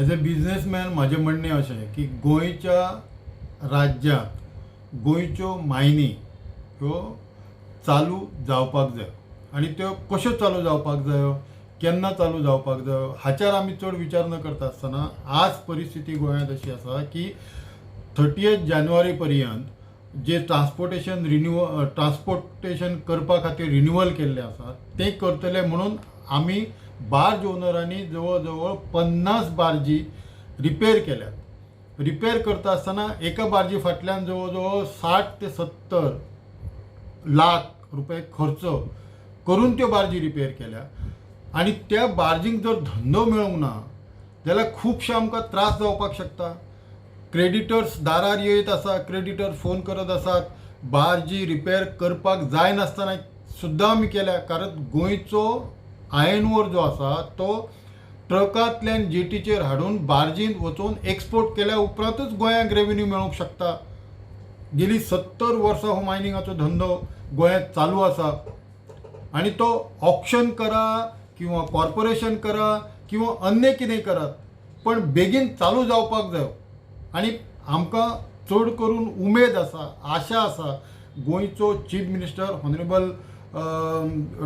As a businessman म्हाजें म्हणणें अशें की गोंयच्या राज्यांत गोंयच्यो मायनी ह्यो चालू जावपाक जाय आनी त्यो कश्यो चालू जावपाक जायो, केन्ना चालू जावपाक जायो हाचेर आमी चड विचार न करता आसतना आज परिस्थिती गोंयांत अशी आसा की 30 जानेवारी पर्यंत जे ट्रान्सपोर्टेशन करपा खातीर रिन्युअल केल्लें आसा तें करतले म्हणून आमी बार्ज ओनरांनी जवळ जवळ 50 बार्जी रिपेर केल्यात. रिपेर करता आसतना एका बार्जी फाटल्यान जवळ जवळ 60 ते 70 लाख रुपये खर्च करून त्यो बार्जी रिपेर केल्या आनी त्या बार्जींक जर धंदो मेळूंक ना जाल्यार खुबशे आमकां त्रास जावपाक शकता. क्रेडिटर्स दारार येयत आसा, क्रेडिटर फोन करत आसात. बार्जी रिपेर करपाक जायनासतना सुद्दां आमी केल्या, कारण गोंयचो आयर्न ओर जो आसा तो ट्रकांतल्यान जेटीचेर हाडून बार्जीन वचून एक्सपोर्ट केल्या उपरांतूच गोंयांक रेवेन्यू मेळूंक शकता. गेली 70 वर्सां हो मायनिंगाचो धंदो गोंयांत चालू आसा आनी तो ऑक्शन करा किंवा कॉर्पोरेशन करा किंवा अन्य कितें करात, पण बेगीन चालू जावपाक जायो. आनी आमकां चड करून उमेद आसा, आशा आसा, गोंयचो chief minister honourable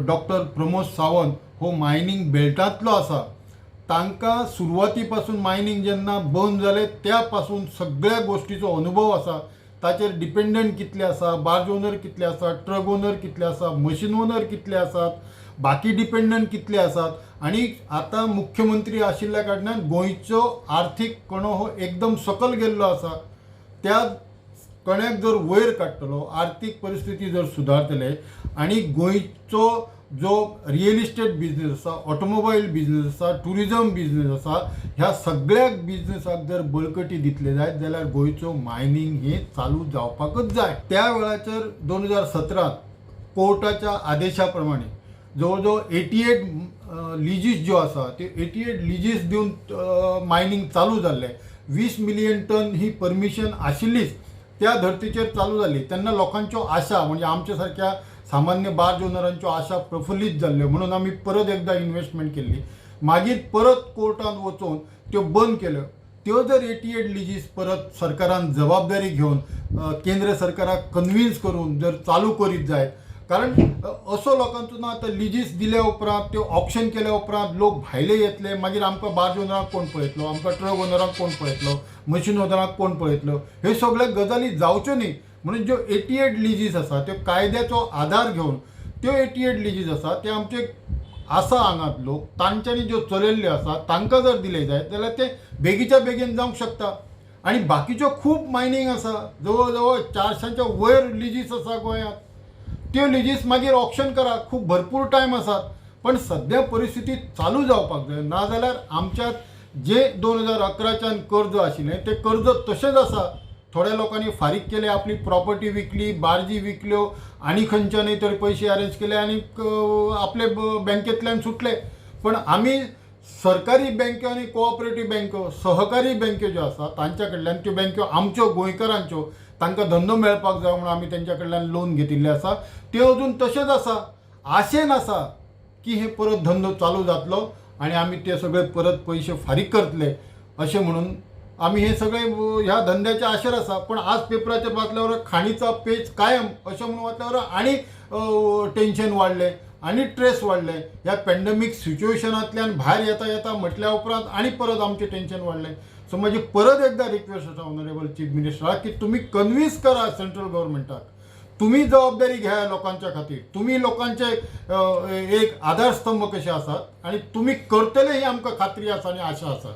doctor Pramod Sawant हो मायनींग बेल्टांतलो आसा. तांकां सुरवाती पासून मायनींग जेन्ना बंद जालें त्या पासून सगळ्या गोश्टीचो अनुभव आसा. ताचेर डिपेंडंट कितले आसा, बार्ज ओनर कितले आसा, ट्रक ओनर कितले आसा, मशीन ओनर कितले आसात, बाकी डिपेंडंट कितले आसात. आनी आतां मुख्यमंत्री आशिल्ल्या कारणान गोंयचो आर्थीक कणो हो एकदम सकल गेल्लो आसा. त्या कण्याक जर वयर काडटलो, आर्थीक परिस्थिती जर सुदारतले आनी गोंयचो जो रियल इस्टेट बिजनेस आसा, ऑटोमोबायल बिजनेस आसा, ट्युरिजम बिजनेस आसा, ह्या सगळ्या बिजनेसाक जर बळकटी दितले जायत जाल्यार गोंयचो मायनींग हें चालू जावपाकच जाय. त्या वेळाचेर 2017त कोर्टाच्या आदेशा प्रमाणे जवळ जवळ 88 लिजीस ज्यो आसा त्यो 88 लिजीस दिवन मायनींग चालू जाल्लें. 20 मिलियन टन ही परमिशन आशिल्लीच, त्या धर्तीचेर चालू जाली. तेन्ना लोकांच्यो आशा, म्हणजे आमच्या सारक्या सामान्य बार्ज ओनरांच्यो आशा प्रफुल्लीत जाल्ल्यो म्हणून आमी परत एकदां इन्वेस्टमेंट केल्ली. मागीर परत कोर्टान वचून त्यो बंद केल्यो. त्यो जर 88 लिजीस परत सरकारान जबाबदारी घेवन केंद्र सरकाराक कन्विन्स करून जर चालू करीत जायत, कारण असो लोकांचो ना आतां लिजीस दिल्या उपरांत त्यो ऑक्शन केल्या उपरांत लोक भायले येतले, मागीर आमकां बार्ज ओनरांक कोण पळयतलो, आमकां ट्रक ओनरांक कोण पळयतलो, मशीन ओनरांक कोण पळयतलो? ह्यो सगळ्यो गजाली जावच्यो न्ही म्हणून ज्यो 88 लिजीस आसा त्यो कायद्याचो आदार घेवन त्यो 88 लिजीस आसा ते आमचे आसा हांगात लोक तांच्यांनी ज्यो चलयल्ल्यो आसा तांकां जर दिले जायत जाल्यार ते बेगीच्या बेगीन जावंक शकता. आनी बाकीच्यो खूब मायनींग आसा, जवळ जवळ 400च्या वयर लिजीस आसा गोंयांत. त्यो लिजीस मागीर ऑक्शन करा, खूब भरपूर टायम आसात. पण सद्या परिस्थिती चालू जावपाक जाय, नाजाल्यार आमच्या जे 2011च्यान कर्ज आशिल्लें तें कर्ज तशेंच आसा. थोड्या लोकांनी फारीक केले, आपली प्रॉपर्टी विकली, बार्जी विकल्यो आनी खंयच्यानूय तरी पयशे अरेंज केले आनी आपले बँकेंतल्यान सुटले. पण आमी सरकारी बँक्यो आनी कोऑपरेटीव बँक्यो, सहकारी बँक्यो ज्यो आसा तांच्या कडल्यान, त्यो बँक्यो आमच्यो गोंयकारांच्यो, तांकां धंदो मेळपाक जाय म्हणून आमी तेंच्या कडल्यान लोन घेतिल्लें आसा, त्यो अजून तशेंच आसा. आशेन आसा की हे परत धंदो चालू जातलो आनी आमी ते सगळे परत पयशे फारीक करतले अशें म्हणून आमी हे सगळे ह्या धंद्याच्या आशेर आसा. पण आज पेपराचेर वाचल्यावर खाणीचा पेच कायम अशें म्हणून वाचल्यावर आनी टेन्शन वाडलें आनी स्ट्रेस वाडलें. ह्या पॅन्डमीक सिच्युएशनांतल्यान भायर येता येता म्हटल्या उपरांत आनी परत आमचें टेन्शन वाडलें. सो म्हजी परत एकदां रिक्वेस्ट आसा ऑनरेबल चीफ मिनिस्टराक की तुमी कन्विन्स करा सेंट्रल गव्हर्मेंटाक, तुमी जबाबदारी घ्या लोकांच्या खातीर, तुमी लोकांचे एक आधारस्तंभ कशे आसात आनी तुमी करतले ही आमकां खात्री आसा आनी आशा आसा.